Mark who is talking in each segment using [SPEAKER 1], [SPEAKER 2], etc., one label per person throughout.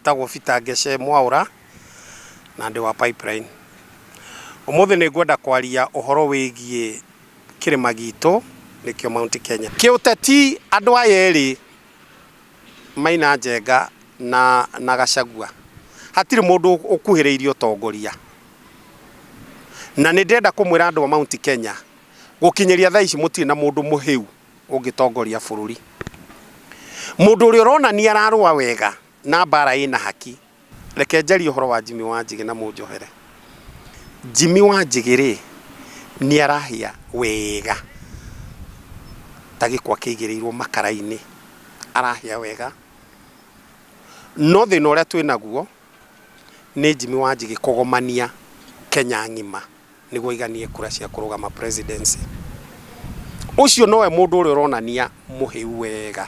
[SPEAKER 1] Njĩtagwo Peter Ngece Mwaũra na ndĩ wa Pipeline. Ũmũthĩ nĩ ngwenda kwaria ũhoro wĩgiĩ kĩrĩma gitũ nĩkĩo Mount Kenya. Kĩũteti andũ aya erĩ Maina Njenga na Gachagua hatirĩ mũndũ ũkuhĩrĩirie ũtongoria. Na nĩ ndĩrenda kũmwĩra andũ a Mount Kenya gũkinyĩria thaa ici mũtirĩ na mũndũ mũhĩu ũngĩtongoria bũrũri. Mũndũ ũrĩa ũronania ararũa wega na mbara ĩna haki, reke njarie ũhoro wa Jimmy Wanjigĩ na mũnjohere. Jimmy Wanjigĩ rĩ, nĩ arahĩa wega ta gĩkwa kĩigĩrĩirwo makara-inĩ, arahĩa wega. No thĩna ũrĩa twĩnaguo nĩ Jimmy Wanjigĩ kũgomania Kenya ng'ima. nĩguo aiganie kura cia kũrũgama presidency. Ũcio nowe mũndũ ũrĩa ũronania mũhĩu wega.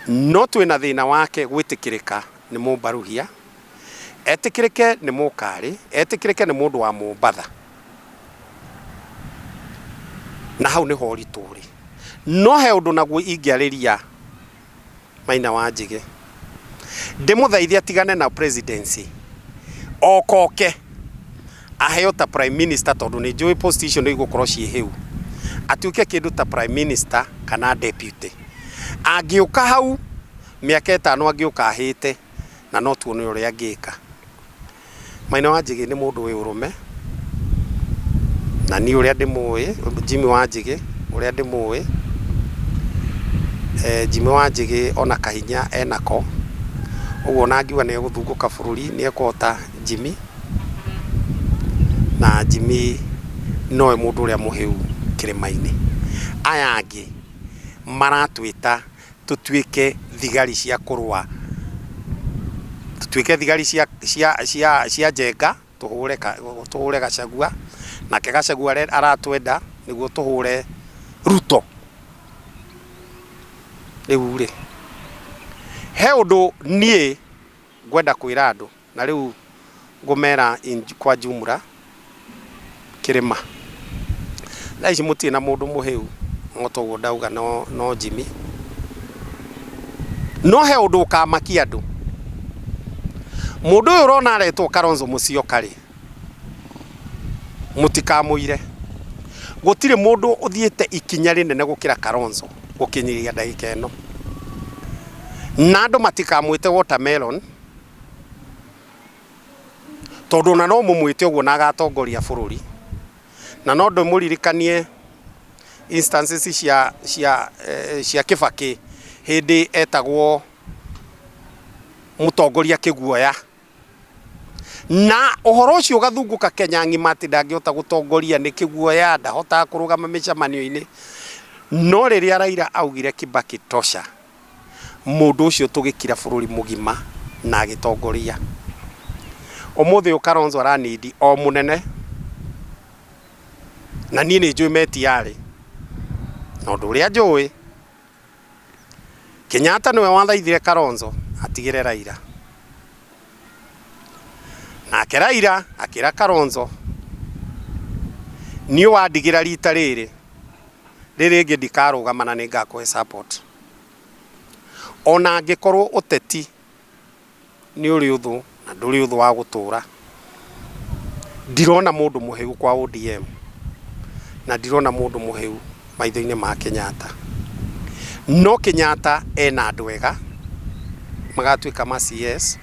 [SPEAKER 1] No twĩna thĩna wake gwĩtĩkĩrĩka nĩ Mũmbaruhia, etĩkĩrĩke nĩ Mũkarĩ, etĩkĩrĩke nĩ mũndũ wa Mombatha. Na hau nĩho ũritũ ũrĩ. No he ũndũ naguo ingĩarĩria Maina wa Njĩgĩ. Ndĩmũthaithe atigane na presidency okoke aheo ta prime minister tondũ nĩ njũĩ post icio nĩ igũkorwo ciĩ hĩu, atuĩke kĩndũ ta prime minister kana deputy. Angĩũka hau mĩaka ĩtano angĩũka ahĩte na no tuone ũrĩa angĩka. Maina wa Njĩgĩ nĩ mũndũ wĩ ũrũme, na niĩ ũrĩa ndĩmũĩ, Jimmy wa Njĩgĩ ũrĩa ndĩmũĩ, Jimmy wa Njĩgĩ ona kahinya enako, ũguo ona angiuga nĩ egũthungũka bũrũri nĩ ekũhota Jimmy, na Jimmy nowe mũndũ ũrĩa mũhĩu kĩrĩma-inĩ. Aya angĩ maratwĩta tũtuĩke thigari cia kũrũa, tũtuĩke thigari cia cia cia cia Njenga tũhũre tũhũre Gachagua, nake Gachagua aratwenda nĩguo tũhũre Ruto. Rĩu rĩ, he ũndũ niĩ ngwenda kwĩra andũ. Na rĩu ngũmera kwa jumla kĩrĩma. Thaa ici mũtirĩ na mũndũ mũhĩu no toguo ndauga no Jimmy. No he ũndũ ũkamakia andũ. Mũndũ ũyũ ũrona aretwo Kalonzo Musyoka rĩ, mũtikamũire. Gũtirĩ mũndũ ũthiĩte ikinya rĩnene gũkĩra Kalonzo gũkinyĩria ndagĩka ĩno. Na andũ matikamwĩte watermelon. Tondũ ona no mũmwĩte ũguo na agatongoria bũrũri. Na no ndĩmũririkanie instances cia cia cia Kĩbakĩ hĩndĩ etagwo mũtongoria kĩguoya. Na ũhoro ũcio ũgathungũka Kenya ng'ima atĩ ndangĩhota gũtongoria nĩ kĩguoya, ndahotaga kũrũgama mĩcemanio-inĩ. No rĩrĩa Raila augire Kibaki tosha, Mũndũ ũcio tũgĩkira bũrũri mũgima na agĩtongoria. Ũmũthĩ ũyũ Kalonzo ara need o mũnene na niĩ nĩ njũĩ metiarĩ. Na ũndũ ũrĩa njũĩ, Kenyatta nĩwe wathaithire Kalonzo atigĩre Raila. Nake Raila akĩra Kalonzo, niĩ wandigĩra rita rĩrĩ, rĩrĩ rĩngĩ ndikarũgama na nĩngakũhe support. Ona angĩkorwo ũteti nĩ ũrĩ ũthũ na ndũrĩ ũthũ wa gũtũra, ndirona mũndũ mũhĩu kwa ODM na ndirona mũndũ mũhĩu maitho-inĩ ma Kenyatta. No Kenyatta ena andũ ega magatuĩka ma CS,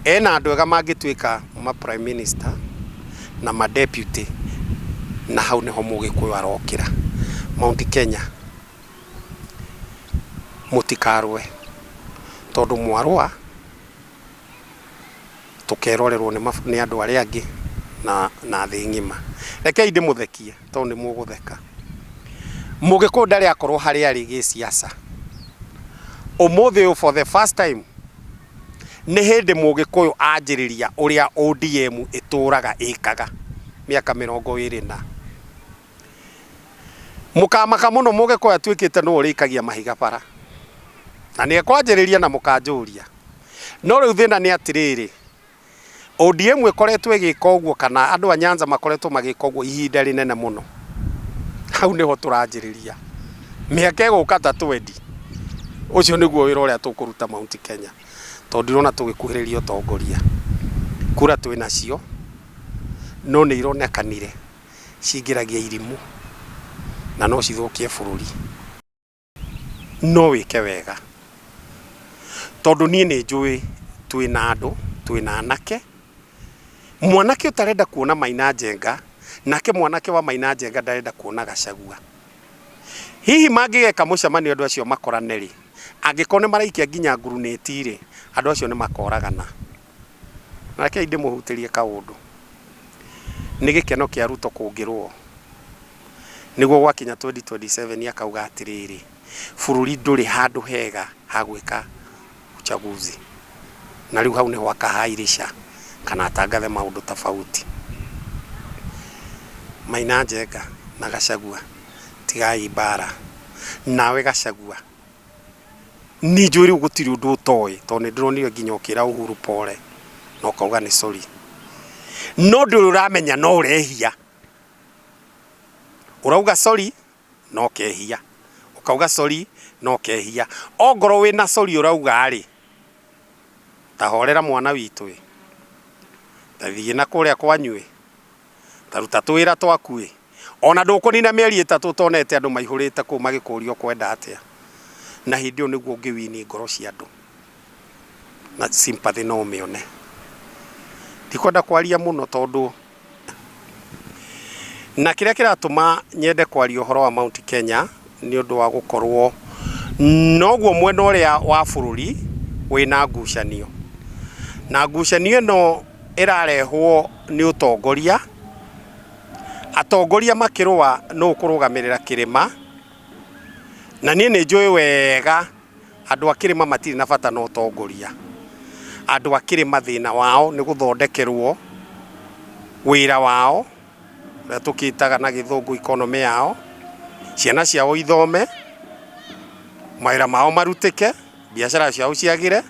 [SPEAKER 1] ena andũ ega mangĩtuĩka ma prime minister na ma deputy, na hau nĩho mũgĩkũyũ arokĩra. Mount Kenya. Mũtikarũe, tondũ mwarũa tũkerorerwo nĩ andũ arĩa angĩ na thĩ ng'ima. Rekei ndĩmũthekie tondũ nĩ mũgũtheka. Mũgĩkũyũ ndarĩ akorwo harĩa arĩ gĩsiasa. Ũmũthĩ ũyũ for the first time nĩ hĩndĩ mũgĩkũyũ anjĩrĩria ũrĩa ODM ĩtũraga ĩkaga mĩaka 20 na. Mũkamaka mũno mũgĩkũyũ atuĩkĩte nũũ ũrĩikagia mahiga bara. Na nĩ ekwanjĩrĩria na mũkanjũria. No rĩu thĩna nĩ atĩrĩrĩ, ODM ĩkoretwo ĩgĩka ũguo kana andũ a Nyanza makoretwo magĩka ũguo ihinda rĩnene mũno. Hau nĩho tũranjĩrĩria. Mĩaka ĩgũka ta twendi, ũcio nĩguo wĩra ũrĩa tũkũruta Mount Kenya. Tondũ ndirona tũgĩkuhĩrĩria ũtongoria. Kura twĩ nacio, no nĩ ironekanire cingĩragia irimũ na no cithũkie bũrũri. No wĩke wega tondũ niĩ nĩ njũĩ twĩna andũ, twĩna anake, mwanake ũtarenda kuona Maina Njenga, nake mwanake wa Maina Njenga ndarenda kuona Gachagua. Hihi mangĩgeka mũcemanio andũ acio makorane rĩ, angĩkorwo nĩ maraikia nginya ngurunĩti rĩ, andũ acio nĩ makoragana. Na rekei ndĩmũhutĩrie kaũndũ, nĩ gĩkeno kĩa Ruto kũngĩrwo, nĩguo gwakinya 2027 akauga atĩrĩrĩ, bũrũri ndũrĩ handũ hega ha gwĩka uchaguzi. Na rĩu hau nĩho akahairisha kana atangathe maũndũ tofauti. Maina Njenga na Gachagua tigai mbara. Nawe Gachagua niĩ njũĩ rĩu gũtirĩ ũndũ ũtoĩ tondũ nĩ ndĩronire nginya ũkĩra Uhuru pole na ũkauga nĩ sorry. No ndũrĩ ũramenya no ũrehia. Ũrauga sorry no kehia, ũkauga sorry no kehia. Ongorwo wĩna sorry ũrauga rĩ, ta horera mwana witũ ĩ, ta thiĩ na kũrĩa kwanyu ĩ, ta ruta tũwĩra twaku ĩ. Ona ndũkũnina mĩeri ĩtatũ ũtonete andũ maihũrĩte kũu magĩkũria ũkwenda atĩa. Na hĩndĩ ĩyo nĩguo ũngĩ win ngoro cia andũ na sympathy no ũmĩone. Ndikwenda kwaria mũno tondũ Na kĩrĩa kĩratũma nyende kwaria ũhoro wa Mount Kenya nĩ ũndũ wa gũkorwo noguo mwena ũrĩa wa bũrũri wĩna ngucanio. Na ngucanio ĩno ĩrarehwo nĩ ũtongoria, atongoria makĩrũa nũ ũkũrũgamĩrĩra kĩrĩma, na niĩ nĩ njũĩ wega Andũ a kĩrĩma matirĩ na bata na ũtongoria. Andũ a kĩrĩma thĩna wao nĩ gũthondekerwo wĩra wao, ũrĩa tũkĩtaga na gĩthũngũ economy yao, ciana ciao ithome, mawĩra mao marutĩke, biacara ciao ciagĩre.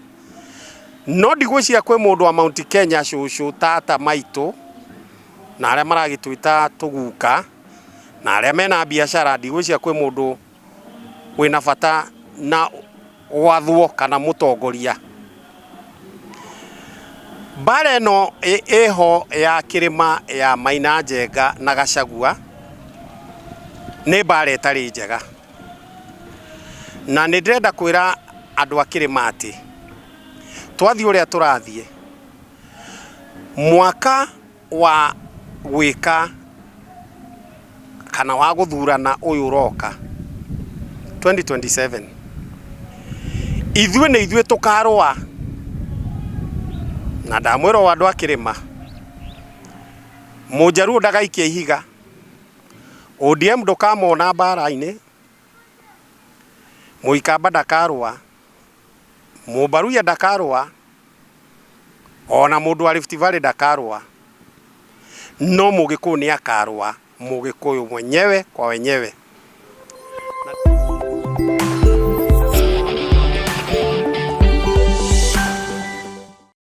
[SPEAKER 1] No ndigwĩciria kwĩ mũndũ wa Mount Kenya, cũcũ, tata, maitũ, na arĩa maragĩtwĩta tũguka, na arĩa mena biacara, ndigwĩciria kwĩ mũndũ wĩna bata na gwathwo kana mũtongoria. Mbara ĩno ĩho ya kĩrĩma ya Maina Njenga na Gachagua nĩ mbara ĩtarĩ njega. Na nĩ ndĩrenda kwĩra andũ a kĩrĩma atĩ twathiĩ ũrĩa tũrathiĩ, mwaka wa gwĩka kana wa gũthurana ũyũ ũroka 2027, ithuĩ nĩ ithuĩ tũkarũa. Na ndamwĩra ũũ andũ a kĩrĩma, Mũnjaruo ndagaikia ihiga, ODM ndũkamona mbara-inĩ, Mũikamba ndakarũa, Mũmbaruya ndakarũa, ona mũndũ wa Rift Valley ndakarũa, no Mũgĩkũyũ nĩ akarũa, Mũgĩkũyũ mwenyewe kwa wenyewe.